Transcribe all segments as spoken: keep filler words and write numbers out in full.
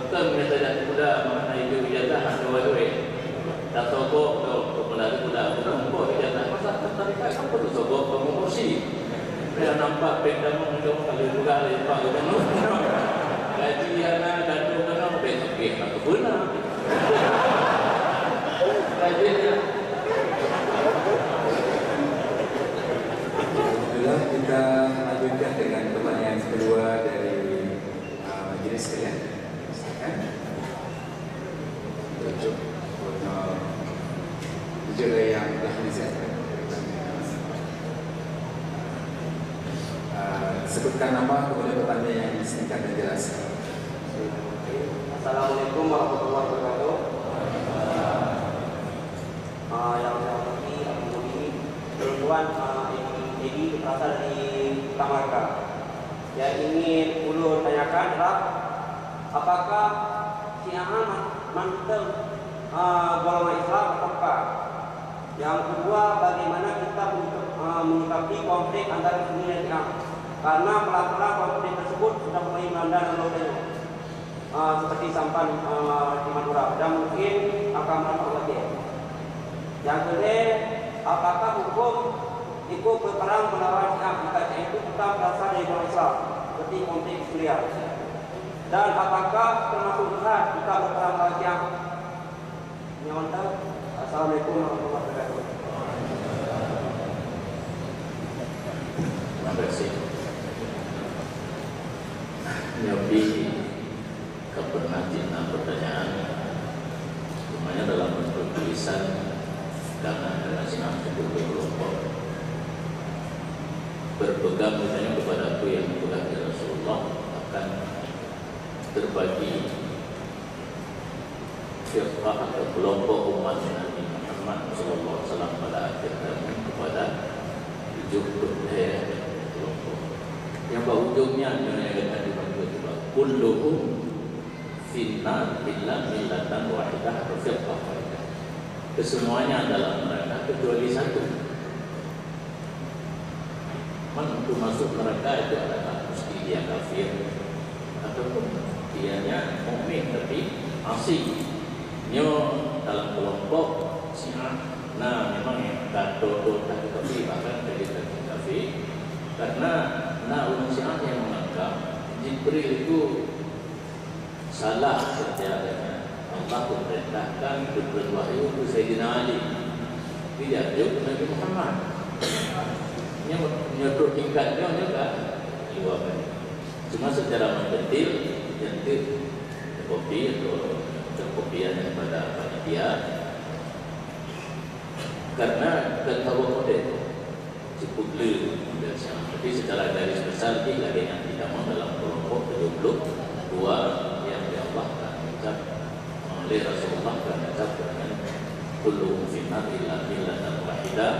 Kan meunyoe tajak muda, makna ijo ijazah hana wéh-wéh. Tasogok lom keu peulari muda, bukan engkau ijazah. Masa ka tarekat, kan peue tasogok keu meukursi? Dia nampak pek damong dong, kalau peugah lé pak gubernur. Gaji hana, gadoh hana, bek-bek hana keubeunan. Gaji dia. Alhamdulillah, kita lanjutkan dengan pertanyaan kedua dari, uh, majelis sekalian. Silakan. Jujur, jujur yang telah menjawab. Uh, sebutkan nama, kemudian pertanyaan yang singkat dan jelas. Assalamualaikum warahmatullahi wabarakatuh. Ah, yang saya hormati Abu Mudi, tuan, ah, Edi, Edi berasal dari Tamarga. Yang ingin ulun tanyakan adalah, apakah Syiah man-, mantong, ah, golongan Islam atau bukan? Yang kedua, bagaimana kita menyikap-, ah, menyikapi konflik antara Sunni dan Syiah? Karena pelan-pelan konflik tersebut sudah mulai melanda negara kita, ah, seperti sampan, ah, di Madura dan mungkin akan merambah ke Aceh. Yang kedua, apakah hukum ikut berperang melawan Syiah di Aceh itu bukan berasal dari agama Islam seperti konflik Suriah? Dan apakah termasuk jihad jika berperang melawan Syiah? Nyoe mantap. Assalamualaikum warahmatullahi wabarakatuh. Terima kasih. Nyoe pih ka pernah jihnyan pertanyaan, cumanya dalam bentuk tulisan, karena ada nasihat untuk kelompok. Berpegang misalnya kepada apa yang dipegang oleh Rasulullah, akan terbagi firqah atau kelompok umat Nabi Muhammad sallallahu alaihi wasallam pada akhir zaman kepada tujuh puluh kelompok. Yang bak ujungnya, yang kata juga, kulluhum finnar illa millatan wahidah atau firqah wahidah. Kesemuanya dalam neraka kecuali satu. Man untuk masuk neraka itu adalah mesti dia kafir ataupun dianya mukmin tapi asi. Nyoe dalam kelompok Syiah, nah, memang yang kata tu tak kafir, bahkan jadi kafir, karena nah, ulama Syiah yang menganggap Jibril itu salah seujarah nyan. Allah memerintahkan geubri wahyu keu Saidina Ali. Dijak jok keu Nabi Muhammad. Nyoe, nyoe troh tingkat nyoe, nyoe ka luwa banyak. Cuma secara mendetil, nyan teuk terkopi atau terkopian daripada panitia. Karena kan tahu model. Cukup le model Syiah. Tapi secara garis besar pih lagèe nyang jitamong dalam kelompok tujuh puluh dua yang di Allah ka neucap, eh, lé Rasulullah ka neucap deungon kulluhum finnar illa millatan wahidah.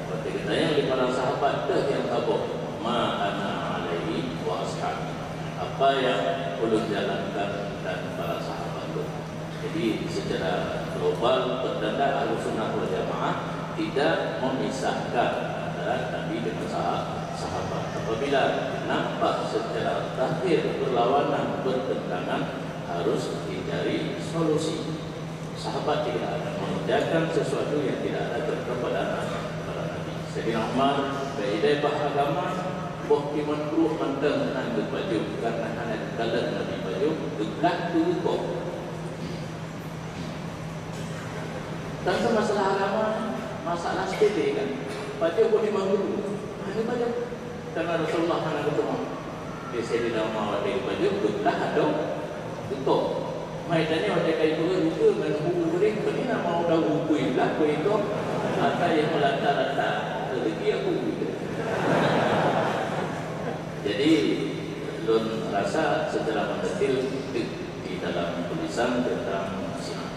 Berarti geutanyoe lé para sahabat teuh nyang saboh, ma ana alaihi wa ashabi. Apa yang ulôn jalankan dan para sahabat lôn. Jadi, secara global, pertanda Ahlussunnah wal Jamaah tidak memisahkan antara Nabi dengan saha-, sahabat. Apabila nampak secara zahir berlawanan, bertentangan, harus dicari solusi. Sahabat tidak akan mengerjakan sesuatu yang tidak ada contoh pada, pada Nabi. Saidina Umar, bak idéh bah agama, boh timon pruet mantong hana geupajoh, karena hana geukalon Nabi pajoh, geublah keu geukoh. Teuntang masalah agama, masalah sepele kan. Pajoh boh limong guru. Hana pajoh. Karena Rasulullah hana geuteumé. Di Saidina Umar watèe geupajoh, geublah atau geukoh. Mai tanya watèe ka ipeugah rupa ngon hu gurèh, peue na mau tahu hu iblah, hu ikoh. Maka yang melata-lata, rezeki aku. Jadi, lôn rasa secara mendetil di, di dalam tulisan tentang Syiah.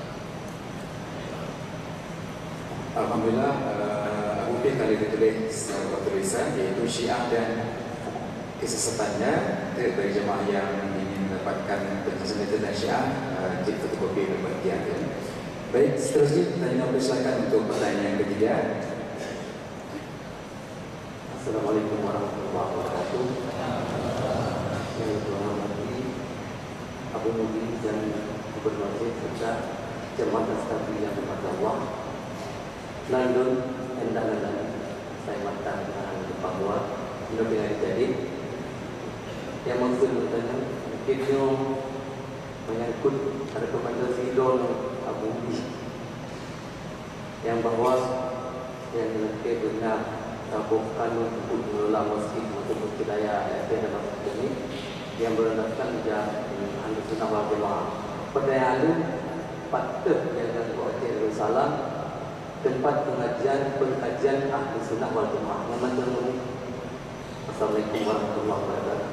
Alhamdulillah, eh, Abu Pih tadi ditulis sebuah tulisan, yaitu Syiah dan kesesatannya. Itu bagi jemaah yang ingin mendapatkan penjelasan itu tentang Syiah, eh, cek fotokopi dan bagian itu. Baik, seterusnya pertanyaan, silakan untuk pertanyaan yang ketiga. Assalamualaikum warahmatullahi wabarakatuh. Yang saya hormati, Pemuji dan Gubernur Aceh serta jamaah stabil yang dirahmati Allah. Nan lôn, Endang Alan, saya mantong dengan bahwa inoe tinggal jadi. Yang maksud bertanya, mungkin nyoe menyangkut ada pembantu sidong Abu Budi. Yang bahwa yang lengkap benar taboh kanun untuk mengelola masjid maupun masjid raya yang ada dalam masjid ini yang berlandaskan pada Ahli Sunnah wal Jamaah. Pertanyaan lu, patut jaga Aceh Darussalam tempat pengajian pengkajian Ahli Sunnah wal Jamaah. Nyaman tu. Assalamualaikum warahmatullahi wabarakatuh.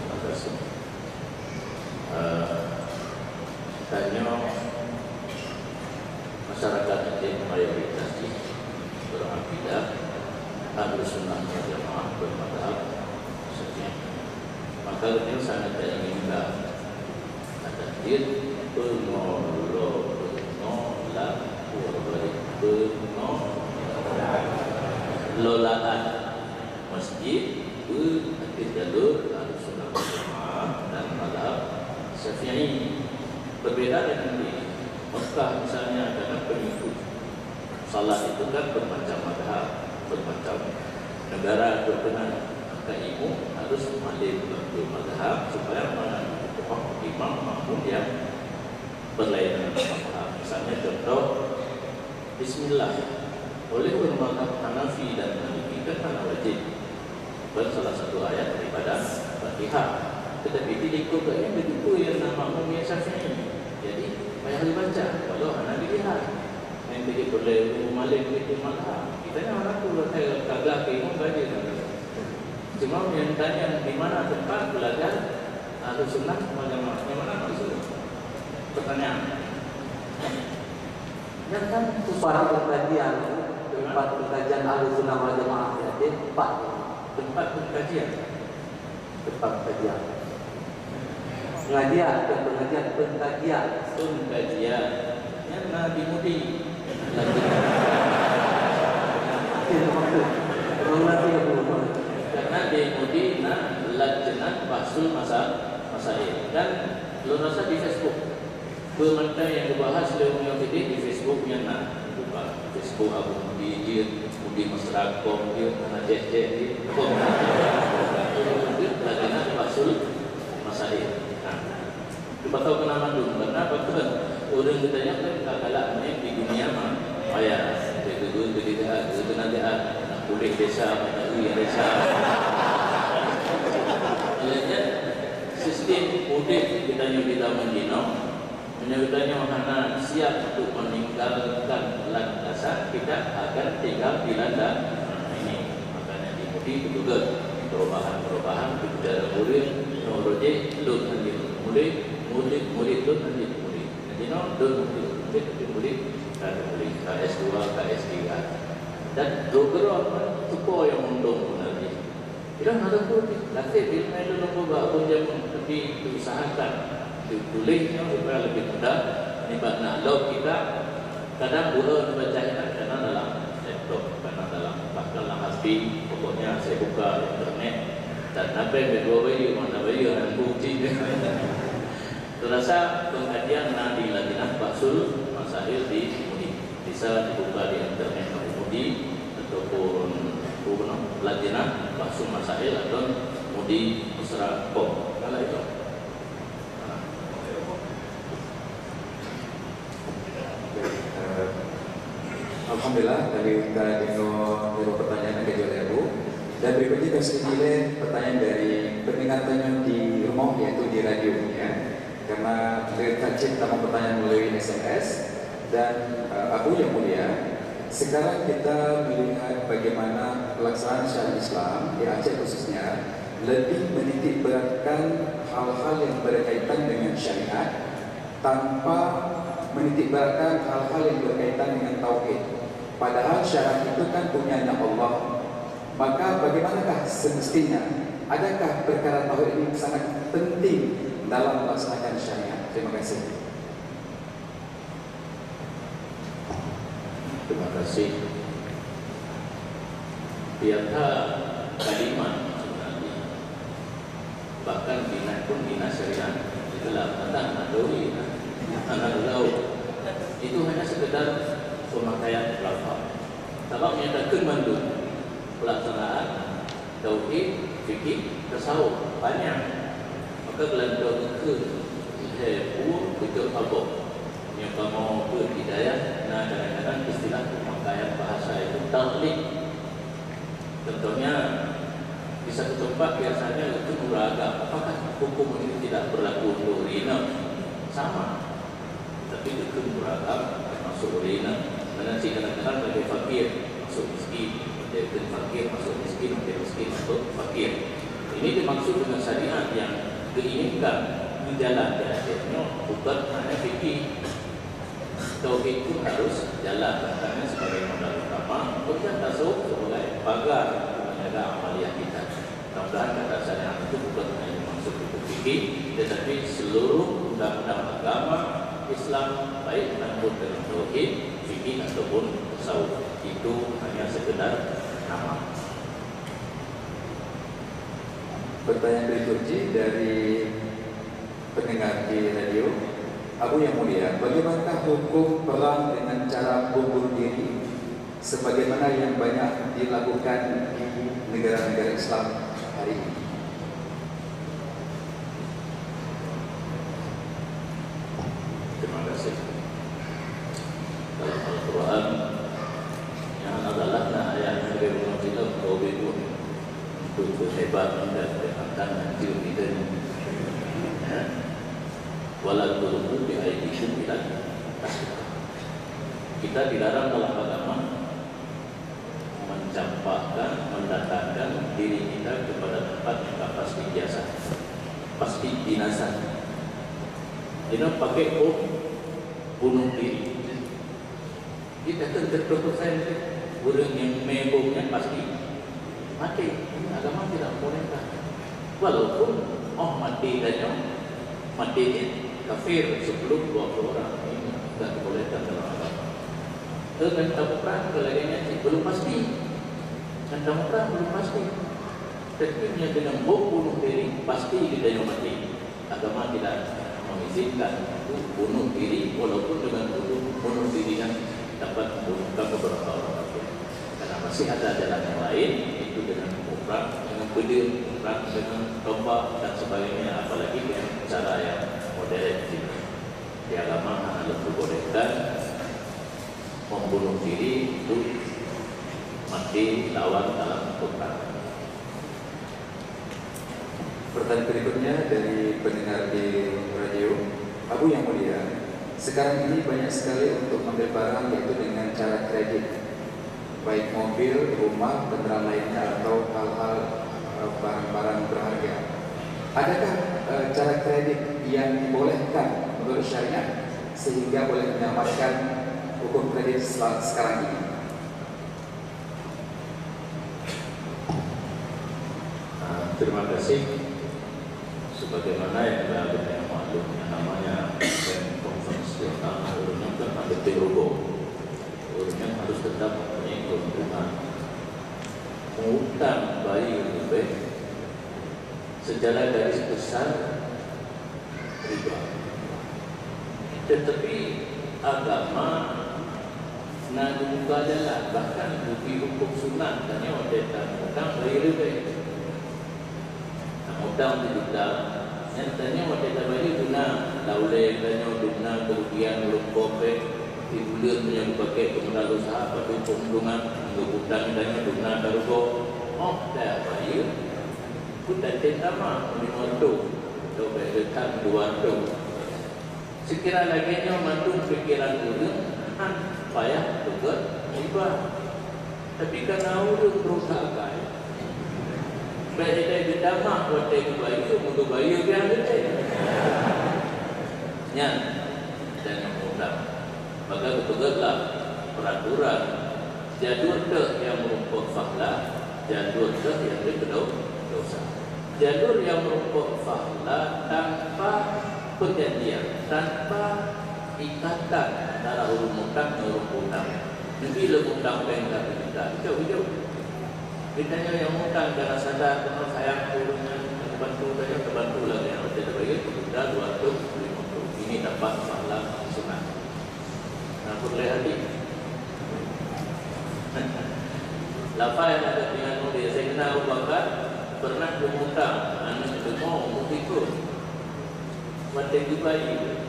Terima kasih. Eh, tanyoe masyarakat Aceh mayoritas jih berakidah Ahlus Sunnah wal Jamaah, bermadhab Syafi'i. Maka beliau sangat tak inginkan ada jin pengolo, pengolah, pengolaan masjid, beu akhir jalur Ahlussunnah wal Jamaah dan mazhab Syafi'i. Berbeda dengan di Mekah misalnya, karena pengikut salat itu kan bermacam mazhab, bermacam negara berkenan. Maka imum harus mengalir ke mazhab supaya mana imam makmum yang berlainan mazhab. Misalnya contoh, Bismillah. Oleh ulama mazhab Hanafi dan Maliki kan hana wajib. Dan salah satu ayat daripada Fatihah. Tetapi di lingkup lain begitu yang nama makmum yang Syafi'i. Jadi, payah dibaca kalau hana dilihat. Yang jadi boleh umum alim begitu mazhab. Kita ni orang tu kata kagak ke imam baca. Cuma yang tanya di mana tempat belajar Ahlus Sunnah wal Jamaah? Yang mana maksudnya? Pertanyaan. Yang kan tempat pengkajian, tempat pengkajian Ahlus Sunnah wal Jamaah di Aceh, tempat. Tempat pengkajian. Tempat pengkajian. Pengajian, bukan pengajian, pengkajian. Pengkajian. Yang na di Mudi. Oke, terima kasih. Terima kasih, Abu. Karena di Mudi na lajnah bahsul masa-, masail. Dan lôn rasa di Facebook. Peumantai nyang geubahas lé ureueng sideh di Facebook nyan na. Buka Facebook Abu Mudi jeuet, Mudi Mesra com jeuet, hana cek-cek jeuet. Com. Lagi na Basul Masail. Ha. Cuba tahu kena mandum, karena apa tu kan? Ureueng geutanyoe kan ka galak meunan di dunia mah. Maya, keu geu-, keu di daerah, keu tenaga, puléh desa, pada ui desa. Jadi, sistem udép geutanyoe di zaman jinoe, meunyoe geutanyoe hana siap untuk meninggalkan landasan, kita akan tinggal di landasan ini. Makanya di Mudi beutôi perubahan-perubahan di budaya ureueng, nyoe roh jih, lôn hana mulai, murid, murid lôn hana mulai. Jadi, nyoe lôn mulai, tapi mulai, ka mulai, ka S dua, ka S tiga. Dan program pun tupo nyang undong pun lagi. Ilôn harôh pun naseb ilmu ilôn lôn bak abon jameun, tapi diusahakan, dituléh nyoe supaya leubeh mudah. Nibak na lom kitab, kadang geuh neubaca inan kana dalam laptop, kana dalam, bahkan lam H P, pokoknya saya buka internet, dan apa yang kedua bayi, mana bayi, anak bukti. Terasa pengkajian na di Lajnah Bahsul Masail di Mudi. Bisa dibuka di internet Abu Mudi ataupun, apa nama, Lajnah Bahsul Masail atau Mudi Mesra com. Kalau itu. Eh, Alhamdulillah, tadi kita dengar beberapa pertanyaan yang dijawab oleh Abu. Dan berikutnya kita sendiri pertanyaan dari pendengar tanya di rumah, yaitu di radio, ya. Karena kita cek pertama pertanyaan melalui S M S dan, eh, Abu yang mulia, sekarang kita melihat bagaimana pelaksanaan syariat Islam di Aceh khususnya lebih menitik beratkan hal-hal yang berkaitan dengan syariat tanpa menitik beratkan hal-hal yang berkaitan dengan tauhid. Padahal syariat itu kan punyanya Allah. Maka bagaimanakah semestinya? Adakah perkara tauhid ini sangat penting dalam melaksanakan syariat? Terima kasih. Terima kasih. Pihak kalimat Itulah tentang manduri anak laut. Itu hanya sekedar pemakaian lafaz. Sabab nyatakan mandum pelaksanaan tauhid, fikih, tasawuf panjang. Maka geulantoe geukheun lhèe buet beutôi abong. Nyoe kamoe beuet hidayah na kadang-kadang istilah pemakaian bahasa itu taklid. Contohnya, di satu tempat biasanya itu beragam. Apakah hukum ini tidak berlaku untuk ureueng inong? Sama. Tapi itu beragam, termasuk ureueng inong. Karena sih kadang-kadang lagi fakir, masuk miskin. Dia itu fakir, masuk miskin, dia miskin, masuk fakir. Ini dimaksud dengan syariat yang diinginkan di jalan di Aceh nyoe bukan hanya fikih. Tauhid pun harus jalan, bahkan sebagai modal utama, kemudian tasawuf sebagai pagar untuk menjaga amaliah kita. Mudah-mudahan kata syariat itu bukan hanya dimaksud untuk fikih, tetapi seluruh undang-undang agama Islam, baik menyangkut dengan tauhid, fikih ataupun tasawuf, itu hanya sekedar nama. Pertanyaan berikutnya dari pendengar di radio. Abu yang mulia, bagaimanakah hukum perang dengan cara bom bunuh diri sebagaimana yang banyak dilakukan di negara-negara Islam hari ini? Terima kasih. Dalam Al-Quran, yang adalah na ayat yang lebih mengerti kau bingung. Untuk berhebat dan berpantang nanti kita ni. Ya. Wala tulqu bi aidikum ila tahlukah. Kita dilarang dalam agama mencampakkan, mendatangkan diri kita kepada tempat yang pasti biasa, pasti binasa. Kita pakai bom bunuh diri. Kita tentu persen ureueng nyang mé bom nyan pasti maté. Ini agama tidak membolehkan. Walaupun oh maté tanyoe, maté jih kafir sebelum dua puluh orang. Ini tidak dibolehkan dalam agama. Ngon tamuprang lagèe nyan cit belum pasti. Ngon tamuprang belum pasti. Tapi nyan dengan bom bunuh diri, pasti di tanyoe maté. Agama tidak mengizinkan untuk bunuh diri, walaupun dengan bunuh, bunuh diri yang dapat membunuhkan beberapa orang kafir. Karena masih ada jalan yang lain, yaitu dengan perang, dengan pedang, perang dengan tombak dan sebagainya, apalagi dengan cara yang modern. Di agama hana diperbolehkan membunuh diri untuk mati lawan dalam perang. Pertanyaan berikutnya dari pendengar di radio. Abu yang mulia, sekarang ini banyak sekali untuk mengambil barang yaitu dengan cara kredit, baik mobil, rumah, kendaraan lainnya, atau hal-hal, eh, barang-barang berharga. Adakah, eh, cara kredit yang dibolehkan menurut syariat sehingga boleh menyelamatkan hukum kredit sel-, sekarang ini? Ah, terima kasih. Sebagaimana yang telah kita maklum, yang namanya bank konvensional, ureueng nyan kan ada rugoe. Ureueng nyan harus tetap mempunyai keuntungan. Mengutang bayi leubeh secara garis besar riba. Tetapi agama na geubuka jalan, bahkan geubri huköm sunat tanyoe watèe tamutang bayeue leubeh. Tamutang sijuta, nyan tanyoe watèe tabayeue dum na, lam ulèe tanyoe dum na keurugian, ureueng po pèng, sibuleuen tanyoe geupaké keu modal useuha, padum keuuntongan, geubri utang tanyoe dum na tarugoe. Oh, tabayeue. Peue tacit tamah meunyoe lima reutôh, atau bèk leutan dua reutôh. Seukira lagèe nyoe mandum pikeran ureueng, han payah peugöt riba. Tapi kana ureueng berusaha akai, bèk ilèe geutamah watèe geubayeue, meugeubayeue piah geutem. Nyan, dan nyang mudah. Maka geupeugötlah peuraturan. Jalur teuh nyang meurumpok fahlah, jalur teuh nyang jeuet keu do-, dosa. Jalur nyang meurumpok fahlah tanpa perjanjian, tanpa ikatan antara ureueng mutang ngon ureueng piutang. Neubi lé mutang pèng satu juta, jauh-jauh. Geutanyoe nyang mutang kana sadar, kana sayang keu ureueng nyan. Bantu saja, terbantu lah yang ada terbaik, sudah dua ratus lima puluh. Ini dapat pahala sunat. Nah, boleh hati. Lafai ada dengan mulia. Saidina Abu Bakar pernah mengundang anak lima umur tiga. Watèe geubayi,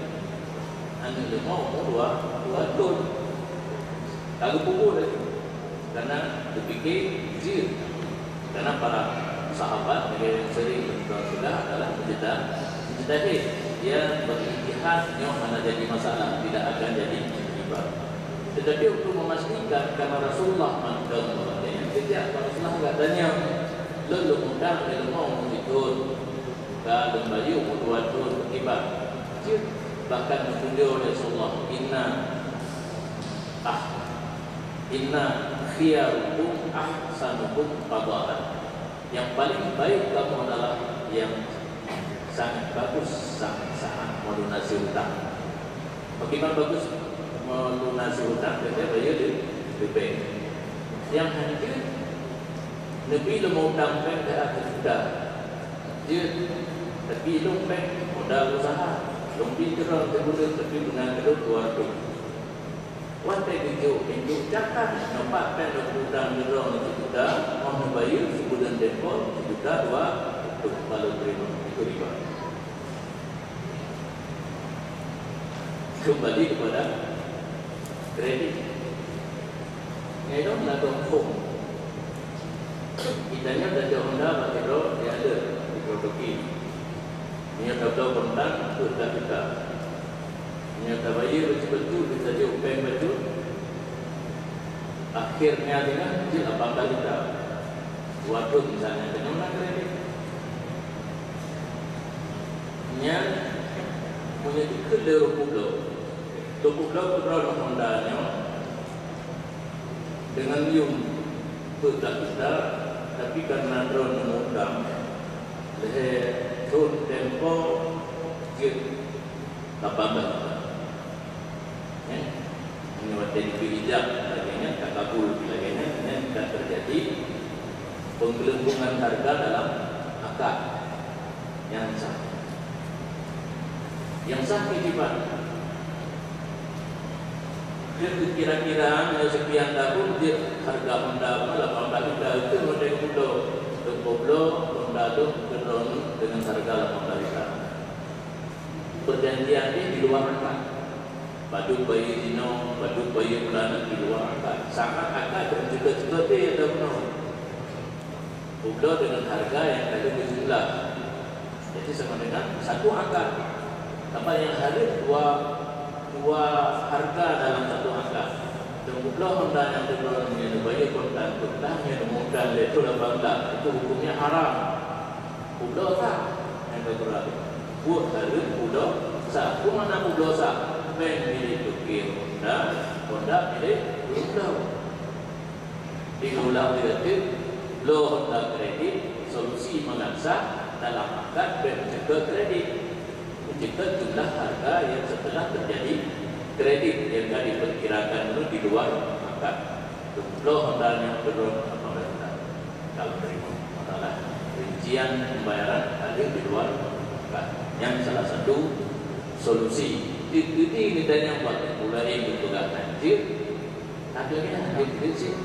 aneuk leumo umur dua, dua thon. Ka geupeubuet laju. Karena geupike jeuet. Karena para sahabat, lagèe nyang sering kita sudah adalah mujtah-, mujtahid. Dia berijtihad, nyoe hana jadi masalah, tidak akan jadi musibah. Tetapi untuk memastikan, karena Rasulullah mantong bahwa dia yang kerja, Rasulullah enggak tanya, "Lôn lôn undang lé leumo umur tiga thon." Ka lôn bayeue umur dua thon tiba. Cit, bahkan meutujoh lé Rasulullah, "Inna ah, inna khiyarukum ahsanukum qadaan." Yang paling baik kamu adalah yang sangat bagus, sangat, sangat melunasi hutang. Bagaimana bagus melunasi hutang? Kita bayar di, di bank. Yang hancur, Nabi leumo utang bank dah satu juta. Jeuet, tapi lôn péng modal usaha. Lôn bi keudroe teuh buleuen, tapi beunga keudroe dua reutôh. Watèe geujok pintoe cakat, nyoe pat péng lôn peue utang keudroe nyoe sijuta, 'oh neubayeue sibuleuen tempo sijuta dua reutôh, ka lôn teurimong. Itu riba. Kembali kepada kredit. Ngai dong na dong hom. Geutanyoe tajok Honda bak sidroe di Aleueh, di Property. Meunyoe tabloe kontan, peuet blah juta. Meunyoe tabayeue bacut-bacut, tajok péng bacut, akhirnya dengan jeuet lapan blah juta. Dua thon misalnya, keunoe na kredit. Nyan meunyoe dikeue lé ruku bloe. Ruku bloe keudroe Honda nyoe, deungon yum peuet blah juta, tapi karena droeneuh meuutang, lhèe thon tempo jeuet lapan blah juta. Eh, meunyoe watèe dibri ijab lagèe nyan, takabul lagèe nyan, nyan ka teujadi penggelembungan harga dalam akad. Nyang sah. Nyang sah kiban. Kira-kira meunyoe sekian tahun jeuet harga Honda lapan blah juta, itu model muda. Untuk goblo Honda tu keudroe deungon harga lapan blah juta. Perjanjian ni di luar akad. Padum bayeue jinoe, padum bayeue buleuen di luar akad. Saat akad dan juga seperti yang dah bunoe. Goblo deungon harga nyang ka lheueh geujumlah. Jadi sama dengan satu akad. Tapi nyang hareuem dua, dua harga dalam satu akad. Dan goblo Honda nyang keudroe neubayeue kontan, kontan nyang meuutang lé tu lapan blah, itu hukumnya haram. Goblo sah nyang ka keudroe. Buet hareuem goblo sah. Peue makna goblo sah? Bank milék toke Honda, Honda milék goblo. Di ulang lagèe nyan, bloe Honda kredit, solusi mangat sah dalam akad bèk meucukot kredit. Meucukot jumlah harga nyang setelah terjadi kredit nyang ka diperkirakan dulu di luar akad. Bloe Honda nyan keudroe lapan blah juta. Kalau terima masalah rincian pembayaran ada di luar akad. Nyan salah satu solusi. Di, di, di, di, buat mulai dipeugah hancur, Akhirnya, dia kritik.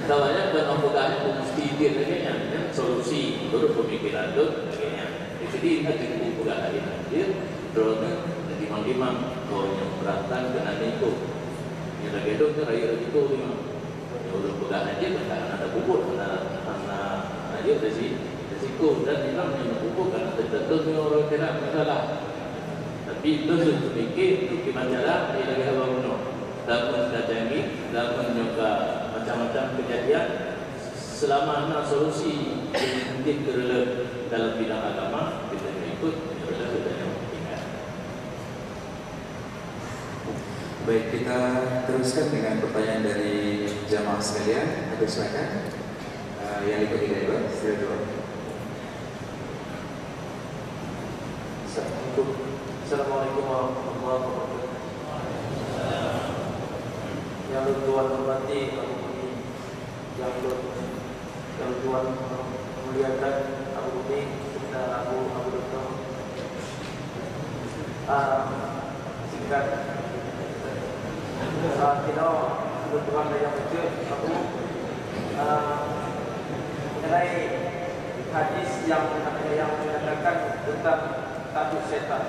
Tahu aja, bukan orang pegang itu mesti dia lagi yang, yang solusi menurut pemikiran tu, akhirnya. Jadi, ini ada yang pegang lagi, dia drone, dia timang-timang, oh, yang beratang kena niko. Yang lagi tu, kan raya lagi tu, memang. Yang orang pegang aja, kan tak ada pupuk, karena, karena raya dari, dari siku. Dan memang yang pupuk, karena tertentu, orang kena masalah. Tapi lôn lôn teupike, teupike masalah, dia lagèe haba bunoe. Lamun ka canggih, lamun nyoe ka macam-macam kejadian, selama na solusi yang mungkin keureuloh dalam bidang agama, kita ikut keureuloh kita yang tinggal. Baik, kita teruskan dengan pertanyaan dari jamaah sekalian. Dipersilakan. Ah, yang ikut di driver, silakan. Assalamualaikum. Assalamualaikum warahmatullahi wabarakatuh. Yang tuan hormati, Abu Muni, yang tuan, yang tuan Muliakan Abu Budi serta Abu, Abu Doktor. Ah, singkat. Ah, kita kebetulan ada yang baca, Abu, ah, mengenai hadis yang, yang menyatakan tentang tanduk setan.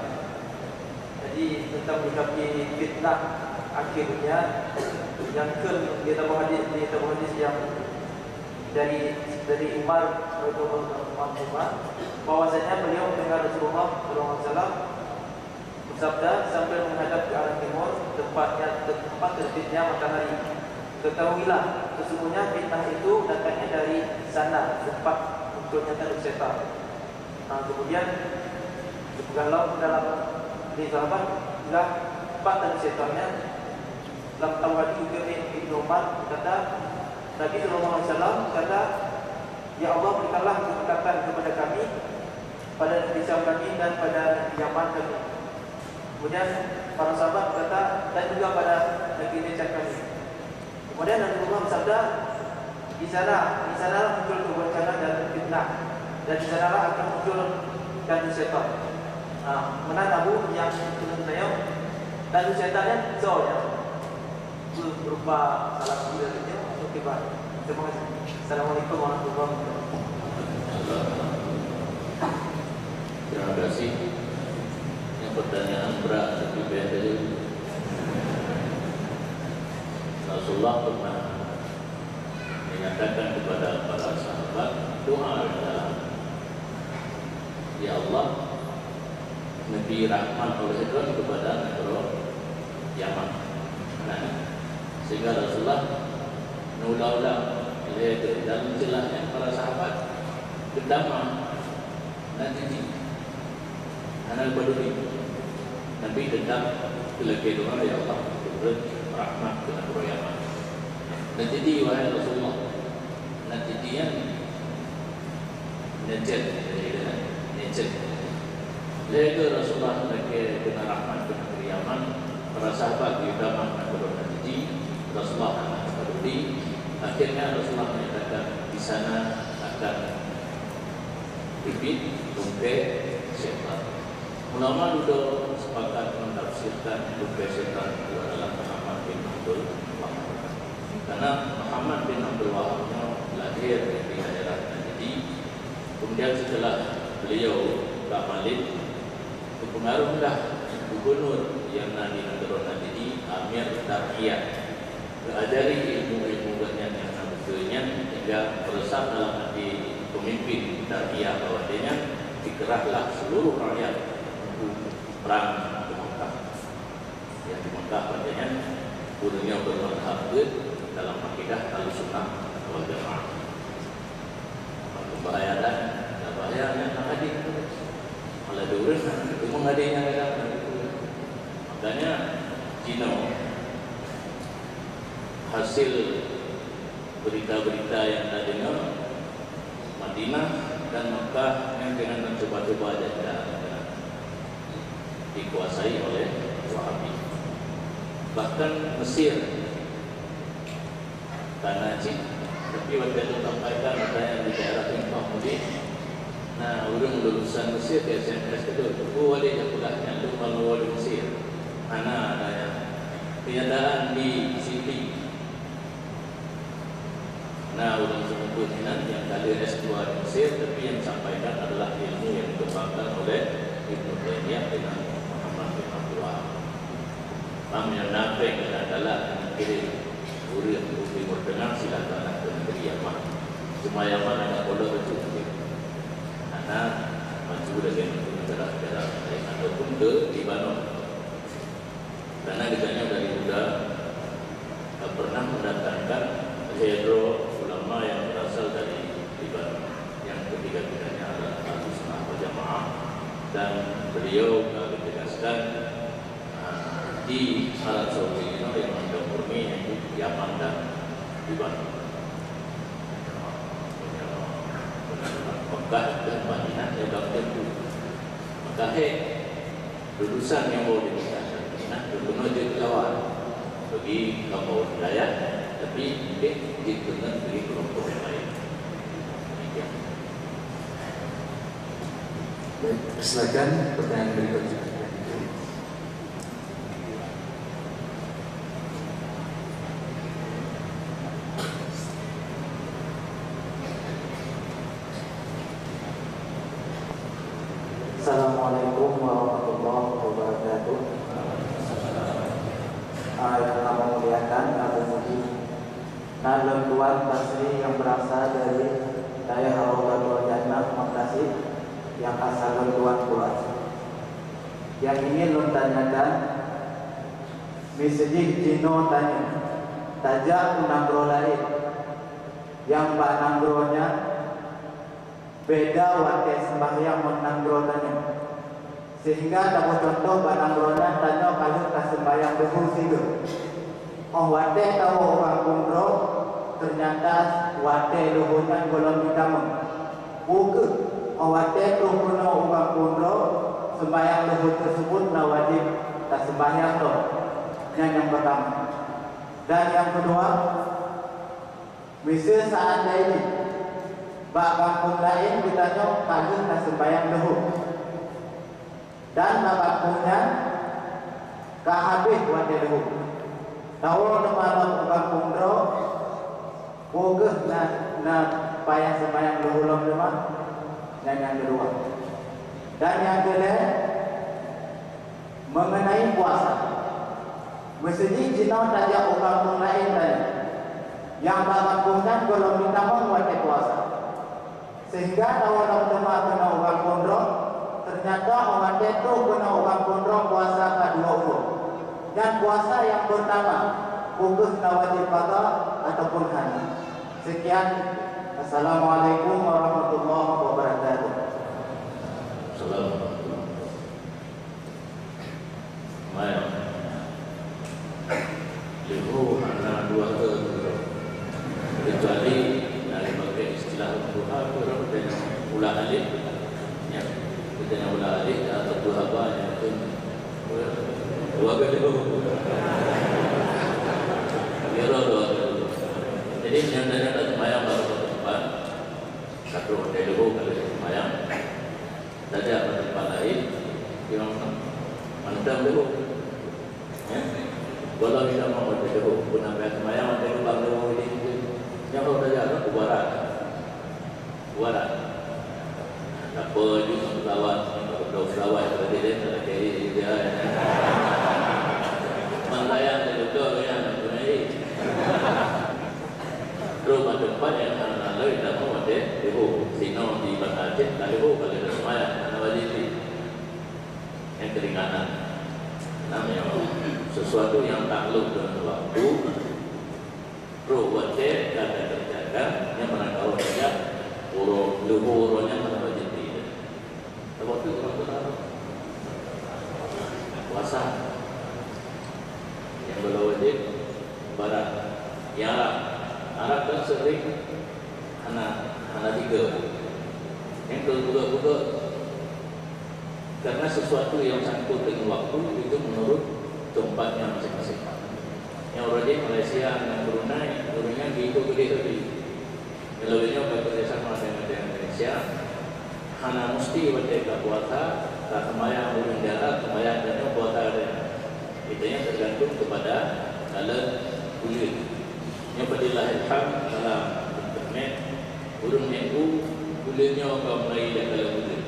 Jadi, tentang menyikapi fitnah akhir dunia, yang ke di tabung hadis, di tabung hadis yang dari, dari Umar radhiyallahu anhu, bahwasanya beliau mendengar Rasulullah sallallahu alaihi wasallam bersabda sambil menghadap ke arah timur, tempatnya, tempat terbitnya matahari. Ketahuilah, sesungguhnya fitnah itu datangnya dari sana, tempat munculnya tanduk setan. Ha, kemudian, dipeugah lom dalam di sahabat, lah, pat tanduk setan nyan, lam tawadi ukeue Ibnu Umar, kata, Nabi sallallahu alaihi wasallam kata, "Ya Allah, berikanlah keberkatan kepada kami, pada negeri Syam kami, dan pada negeri Yaman kami." Kemudian, para sahabat kata, "Dan juga pada negeri Syam kami." Kemudian Rasulullah bersabda, "Di sana, di sanalah muncul kegoncangan dan fitnah, dan di sanalah akan muncul tanduk setan." Ha, meunan Abu nyang keuneuk tanyong, tanduk setan nyan soe nyan? Berupa salam gila gitu atau kiban? Terima kasih. Assalamualaikum warahmatullahi wabarakatuh. Terima kasih. Yang pertanyaan berat, tapi beda dulu. Rasulullah pernah menyatakan kepada para sahabat, doa dalam, "Ya Allah, neubri rahmat oleh Tuhan kepada negara Yaman." Nah, sehingga Rasulullah meuulang-ulang lhèe kali, dan jelasnya para sahabat keudama. Nah, jadi, hana paduli. Nabi tetap geulakèe doa, "Ya Allah, bri rahmat keu nanggroe Yaman." Nah, jadi, wahai Rasulullah, nah, jadi nyan, nyan cit, nyan cit. Lhèe kali Rasulullah lakèe keu rahmat keu nanggroe Yaman, para sahabat geudama nanggroe Najdi, Rasulullah hana paduli. Akhirnya Rasulullah menyatakan, "Di sana akan terbit tungkèe syaitan." Ulama dudoe sepakat menafsirkan tungkèe syaitan itu adalah Muhammad bin Abdul Wahab. Karena Muhammad bin Abdul Wahab nyoe lahir di daerah Najdi, kemudian setelah beliau ka malém, geupeungaruhlah gubernur nyang na di nanggroe Najdi, Amir Darhiyah. Geuajari ilmu-ilmu gobnyan nyang na beutôi nyan, hingga meurasam dalam até peumimpin Darhiyah bahwa watèe nyan dikeurahlah seluruh rakyat untuk prang keu Makkah. Nyang di Makkah watèe nyan, ureueng nyoe bermazhab keu dalam akidah Ahlussunnah wal Jamaah. Maka bahaya dan, dan bahaya nyan lam hadis. Malah dua ureueng, cuma hadis nyang ada. Makanya, jinoe hasil berita-berita nyang tadeungoe, Madinah dan Makkah nyan keunan cuba-cuba janda dikuasai oleh Wahabi. Bahkan Mesir Kana cit, tapi watèe lôn sampaikan ata nyang di daerah Simpang Mudik, na ureueng lulusan Mesir di S M S keu lôn, "Oh, Walid, jak peugah nyan lôn ban lôn di Mesir." Hana ata nyan. Kenyataan di Siti, na ureueng seumeubeuet inan nyang ka lheueh S dua di Mesir, tapi nyang sampaikan adalah ilmu nyang dikembangkan oleh Ibnu Taimiyah dengan Muhammad bin Abdul Wahab. Mam nyang na péng galak-galak nyang kirém ureueng u Timur Teungoh, silakan keu negeri Yaman. Cuma Yaman agak bodoh beutôi. Karena maju lagèe negara-negara lain ataupun ke Lebanon. Karena geutanyoe dari muda, eh, pernah mendatangkan lhèe droe ulama yang berasal dari Lebanon. Yang ketiga-tiganya adalah Ahlussunnah wal Jamaah. Dan beliau, eh, menegaskan, di Arab Saudi inoe nyang mandum ureueng nyan Yaman dan Lebanon. Mekah dan Madinah nyang ka meuteumpu. Maka hék lulusan nyang woe di Mekah dan Madinah geukeunong jeuet keulawa bagi kaum wilayah, tapi mungkin jeuet keunong bagi kelompok nyang laén. Demikian. Baik, silakan pertanyaan berikutnya. Assalamualaikum warahmatullahi wabarakatuh. Ah, yang kami muliakan, Abu Mudi. Nah, lôn tuan Basri yang berasal dari dayah Raudhatul Jannah, Mekasih, yang asal lôn tuan Pulas. Yang ingin lôn tanyakan, miseujih jinoe tanyoe tajak u nanggroe laén, nyang bak nanggroe nyan beda watée seumbahyang ngon nanggroe tanyoe. Sehingga taboh cuntoh, bak nanggroe nyan tanyoe ka lheueh taseumbahyang leuhô sigoe. Óh watée tawoe u gampông droe, teunyata watée leuhô nyan gohlom jitamong. Peu kheueh óh watée troh keunoe u gampông droe, seumbahyang leuhô teuseubut na wajéb taseumbahyang lom? Nyan nyang peurtama. Dan nyang keudua, miseue seuandai jih bak gampông laén geutanyoe ka lheueh taseumbahyang leuhô, dan bak gampông nyan ka habéh watée leuhô, tawoe teuma lom u gampông droe, peu kheueh na, na payah seumbahyang leuhô lom teuma? Nyan nyang keudua. Dan nyang keulhée, mengenai puasa. Miseujih jinoe tajak u gampông laén tadi, nyang bak gampông nyan gohlom jitamong watée puasa. Sehingga tawoe lom teuma keunoe u gampông droe, teunyata óh watée troh keunoe u gampông droe puasa ka dua uroe. Nyan puasa nyang peurtama, peu kheueh na wajéb qada ataupun hana? Sekian. Assalamualaikum warahmatullahi wabarakatuh. Assalamualaikum. Maya. Leuhô hana dua ke. Kecuali na dipakai istilah duha, ureuëng kata nyang ulah alik. Ya. Kata nyang ulah alik atau duha ba nyang pun dua ke leuhô. Kira dua ke leuhô. Jadi, nyata-nyata sembahyang baru ke depan. Satu hotel leuhô kalau sembahyang. Saja pada tempat lain, memang mantap dulu. Ya. Walau kita mau baca dulu, pun sampai sembahyang, ada lubang dulu di situ. Yang kalau saja, ada kubarat. Kubarat. Apa juga pesawat, kalau pesawat, kalau dia, dia, dia, dia, dia. Mantap yang dia betul, yang dia. Trok bak teumpat nyang hana lé tamong watée leuhô. Sinoe di Banda Aceh ka leuhô, ka lheueh seumayang, hana wajéb jih. Nyang keuringanan. Namanya sesuatu yang takluk dengan waktu, trok watée ka takerjakan, nyang meunan ka watée jak uroe leuhô, uroe nyan hana wajéb jih. Waktu itu waktu apa? Puasa. Yang belum wajib, barat. Yang Arab. Arab kan sering hana, hana tiga. Yang kedua-dua, karena sesuatu yang sangkut dengan waktu itu menurut tempatnya masing-masing. Yang orang di Malaysia, yang Brunei, orang yang diikut gede tadi. Kalau beliau bekerja sama dengan Indonesia, hana musti watée ka puasa, ka sembahyang ureuëng jahat, sembahyang tanyoe puasa tanyoe. Itu yang tergantung kepada dalam buleuen. Yang fadillah ilham dalam internet, ureuëng minggu buleuen nyoe ka mulai dah dalam buleuen.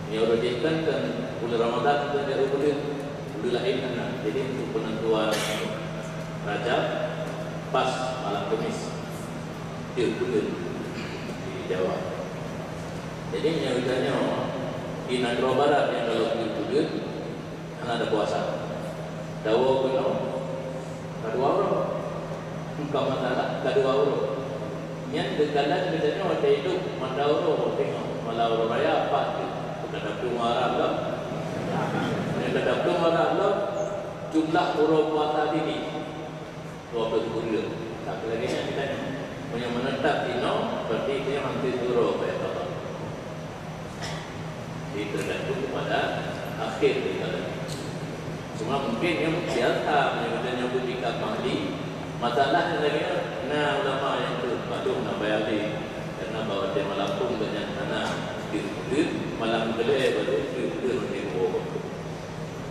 Nyoe rajin kan, kan bulan Ramadan kan jadi bulan, bulan lain kan. Jadi untuk penentuan Rajab pas malam Khamis di bulan di Jawa. Jadi nyoe tanya di Nanggroe Barat yang kalau di bulan hana ada puasa. Dawa keunoe Ka dua uroe. Bukan masalah, ka dua uroe. Nyan geukalon geutanyoe watée idup mata uroe tengok malam uroe raya pat tu. Ka dapeueng arah lom. Nyang ka dapeueng arah lom, jumlah uroe puasa tini dua belas uroe. Tapi lagée nyan geutanyoe, meunyoe meunetap inoe, berarti dia hampir dua uroe payah qada. Jadi tergantung kepada akhir daripada. Cuma mungkin yang biasa menyebutnya nyebut ikat mahli, masalah lagi na ulama yang tu padum na bayar di karena bawa dia malam pun dengan tanah di, di malam Lé baru itu, itu nanti dua waktu.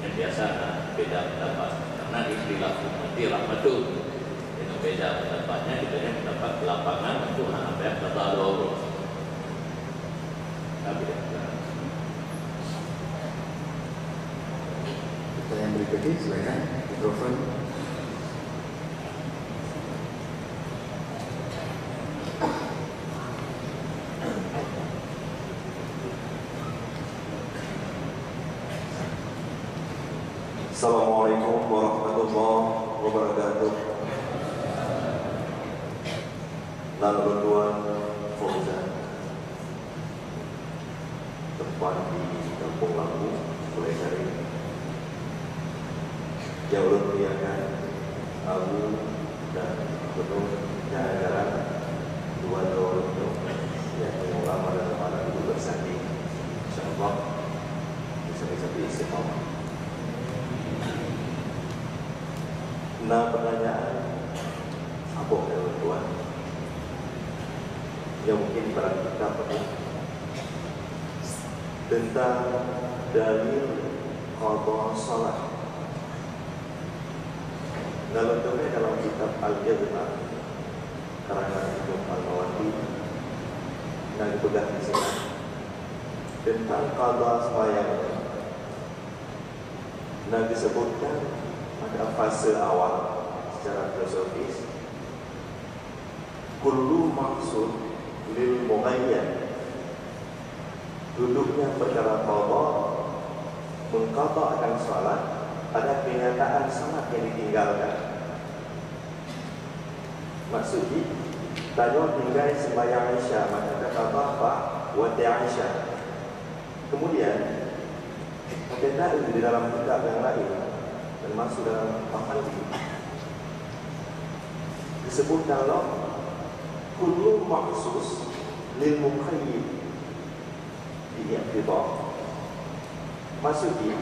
Yang biasa na beda pendapat. Karena ikhtilaf ummati rahmatun. Dengan beda pendapatnya, kita yang pendapat lapangan itu hak apa yang kata dua orang. Tapi dah. Pertanyaan berikutnya, silakan. Mikrofon. Assalamualaikum warahmatullahi wabarakatuh. Nan ulôn tuan Fauzan, teumpat di Kampung Lambu, Pulo Karing. Nyang ulôn muliakan Abu dan Gubernur Jalan-Jalan dua tahun itu, yakni ulama dan anak duduk bersanding. InsyaAllah, bisa-bisa istiqamah. Nah, pertanyaan apa, ya, tuan? Ya, mungkin barang kita pernah tentang dalil qada salat. Dalam, dalam kitab Al-Ighna karangan Imam Al-Mawardi, na geupeugah di sinan tentang qada sembahyang. Na geusebutkan pada fase awal secara filosofis, kullu mahsul lil mughayyar. Duduknya perkara qada, mengqadhakan salat pada kenyataan salat yang ditinggalkan. Maksud jih, tanyoe tinggai sembahyang Isya, maka taqadha bak watée Isya. Kemudian, kita di dalam kitab yang lain, termasuk dalam Mahalli, disebutkan lom, kullu mahsus lil muqayyid bi i'tibar. Maksudnya,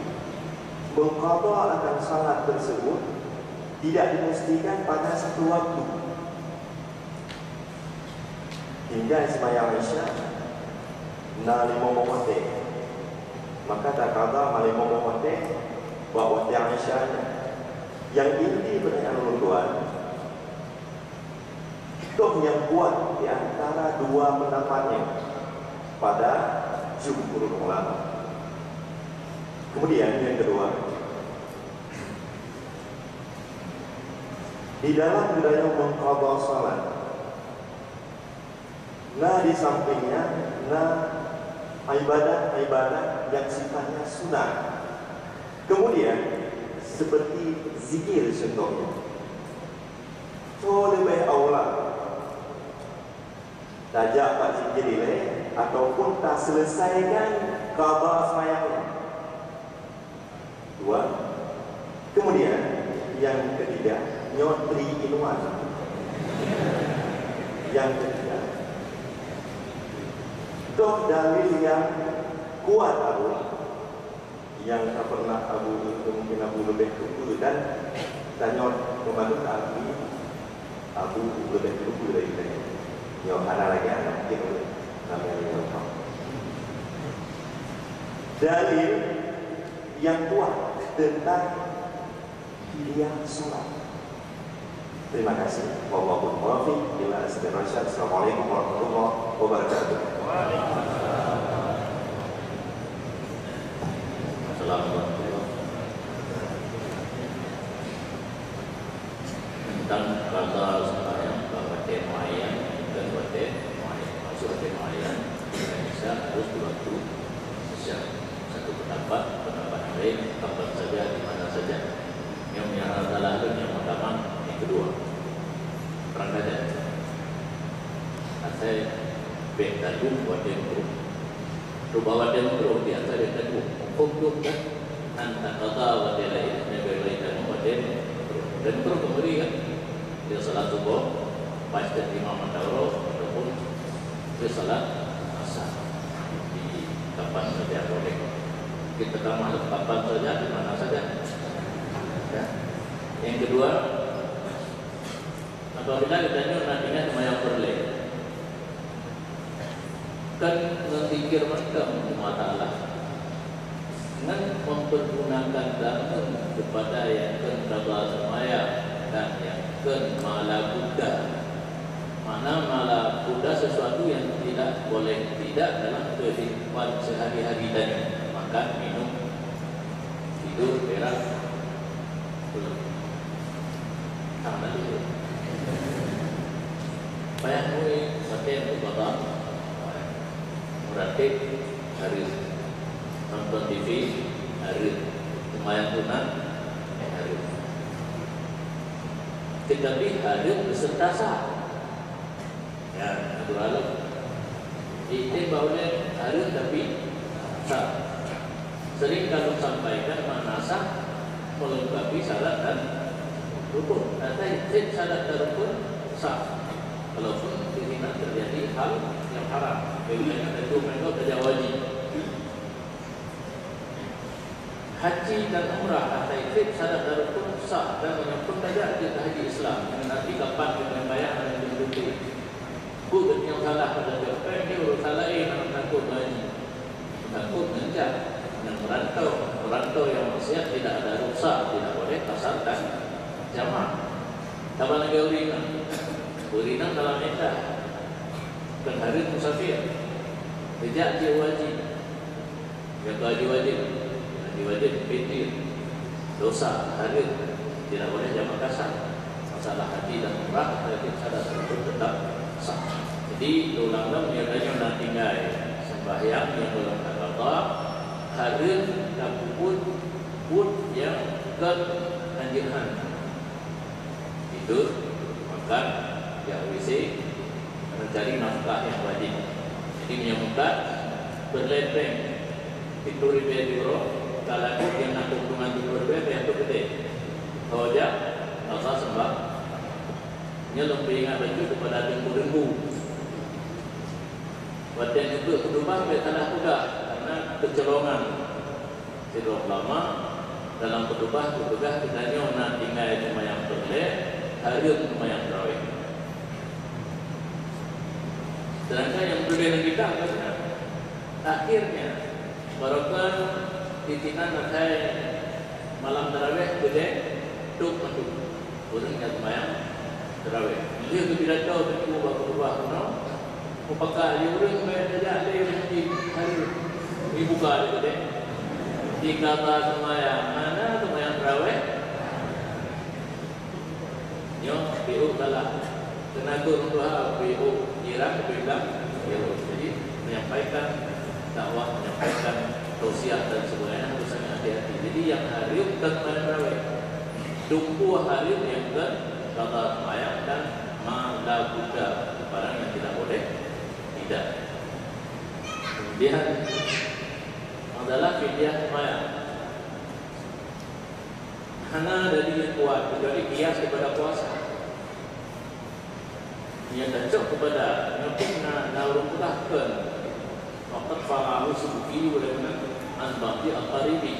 mengqadha akan salat tersebut tidak dimestikan pada satu waktu. Tinggai sembahyang Isya na limong boh watée, maka taqadha limong boh watée bak watée Isya nyan. Yang inti pertanyaan ulôn tuan, toh nyang kuat di antara dua pendapat nyan pada jumhur ulama. Kemudian yang kedua, di dalam budaya mengqadha salat, na di sampingnya na ibadat-ibadat yang sifatnya sunat. Kemudian seperti zikir contohnya. Toh leubeh aula tajak bak zikir ilée ataupun taseuleusaikan qadha sembahyang nyan? Dua. Kemudian, yang ketiga, nyoe three in one. Yang ketiga, toh dalil yang kuat, Abu, yang ka pernah Abu itu mungkin Abu leubeh tupeue dan tanyoe keumalon Abu Abu leubeh tupeue dari tanyoe. Nyoe hana lagée aneuk mungkin ulôn ramé nyang tahu. Dalil yang kuat tentang pilihan surat. Terima kasih. Wallahul muwaffiq ila sabilir rasyad. Assalamualaikum warahmatullahi wabarakatuh. Assalamualaikum. Tentang qadha sembahyang bak watée muayyan, bukan watée muayyan. Maksud watée muayyan, Isya harus di waktu Isya. Satu pendapat, pendapat yang lain, kapan saja, di mana saja. Yang, yang salah tu yang pertama, yang kedua. Perang saja. Asai beh tadu watée tu. Cuba watée makruh di atas dia tadu. Hukum tu kan, han taqadha watée laén, leubeh baik tadu watée makruh. Dan makruh kembali kan, dia salat suboh, pas imam mantap roh, ataupun dia salat asar. Di kapan saja boleh. Kita tamah kapan saja, di mana saja. Ya. Yang kedua, apabila kita nyoe na ingat sembahyang peureulée, kan ngon zikir mantong Allah Taala. Jangan mempergunakan dameng kepada yang kön qada seumayang dan yang kön ma la budda. Makna ma la budda sesuatu yang tidak boleh tidak dalam kehidupan sehari-hari tadi. Makan, minum, tidur, berak, belum. Tangan dulu. Payah mui, pakai untuk qada. Meuratéb hareuem. Nonton T V hareuem. Seumayang sunat hareuem. Teutapi hareuem beuseureuta sah. Ya, aturan lom. Ikhtiyar bak ulée hareuem tapi sah. Sering ka lôn sampaikan makna sah melengkapi syarat dan rukun. Asai cit syarat dan rukun sah. Walaupun di sinan terjadi hal yang haram. Misalnya, itu mereka kerja wajib. Haji dan umrah asai cit syarat dan rukun sah dan meunyoe pun tajak jeuet keu haji Islam, nanti kapan keu nyang bayang dan nyang jeuet. Peue geutanyoe salah pada jaweueb péng, nyoe urusan laén, nyang takot haji. Takot ngeujak, nyang merantau, merantau nyang maksiat tidak ada rukhsah, tidak boleh qasar dan jamak. Saban lagée ureueng inong, ureueng inong dalam iddah, kön hareuem musafir, geujak jeuet haji. Nyang keu haji wajéb, haji wajéb fidyah, dosa, hareuem, tidak boleh jamak kasar. Masalah haji dan umrah, haji syarat tersebut tetap sah. Jadi, lôn ulang lom, meunyoe tanyoe na tinggai sembahyang nyang gohlom taqadha, hareuem tapeubuet buet nyang kön anjeut han. Tidur, makan, jak W C, mencari nafkah yang wajib. Jadi, meunyoe mukat, peureulée péng siplôh ribée euro, ka lagot nyang na keuntungan siplôh ribée, péng tu geude. Ho jak, maka sembah. Nyoe lôn peuingat bacut kepada teungku-teungku. Watée neubeuet khutubah, bék salah peugah, karena keucolongan. Sidroe ulama dalam khutubah geupeugah geutanyoe na tinggai seumayang peureulée, hareuem seumayang tarawih. Sedangkan nyang teutuléh lam kitab ka meunan. Akhirnya, barokon di sinan asai malam tarawih keudeh tôp mandum. Ureueng nyang seumayang tarawih. Lheueh geupidato teungku bak khutubah keunoe, mupakat lé ureueng bèk tajak lé masjid hareuem. Dibuka lé keudeh. Diqadha seumayang, hana seumayang tarawih. Nyoe P O salah. Tenaga ureueng tuha P O jiran, P O jiran. Jadi, menyampaikan dakwah, menyampaikan tausiah dan sebagainya harus sangat hati-hati. Jadi, nyang hareuem bukan seumayang tarawih. Dumpeue hareuem nyang kön qadha seumayang dan ma la budda, barang yang tidak boleh tidak. Kemudian adalah fidyah seumayang. Hana dalil yang kuat kecuali kias kepada puasa. Nyang tacok kepada, nyoe pih na, na ureueng peugah kön. Waqad fa'alahu Subki wa lam an ba'di aqaribi.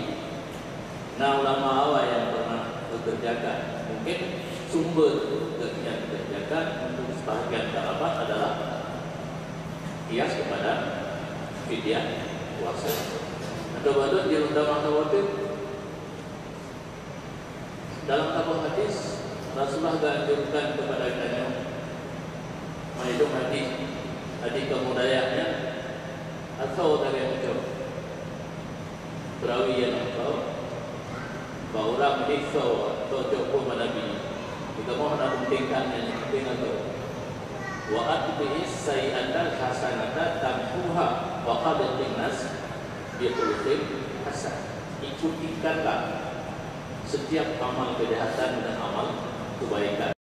Na ulama awai nyang pernah mengerjakan. Mungkin sumber gobnyan mengerjakan untuk sebahagian talabah adalah kias kepada fidyah puasa. Atau balut di undang-undang wajib. Dalam saboh hadis, Rasulullah geuanjurkan kepada geutanyoe, meunyoe hadis, hadis kamoe dayah nyan, asoe dari muncul. Perawi nyang asoe, bak ureueng di soe, soe cok peue meunabi. Di kamoe hana penting kan, nyang penting asoe. Wa atbi'is sayyi'atal hasanata tamhuha wa khaliqin nas bi khuluqin hasan. Ikutikanlah setiap amal kejahatan dengan amal kebaikan.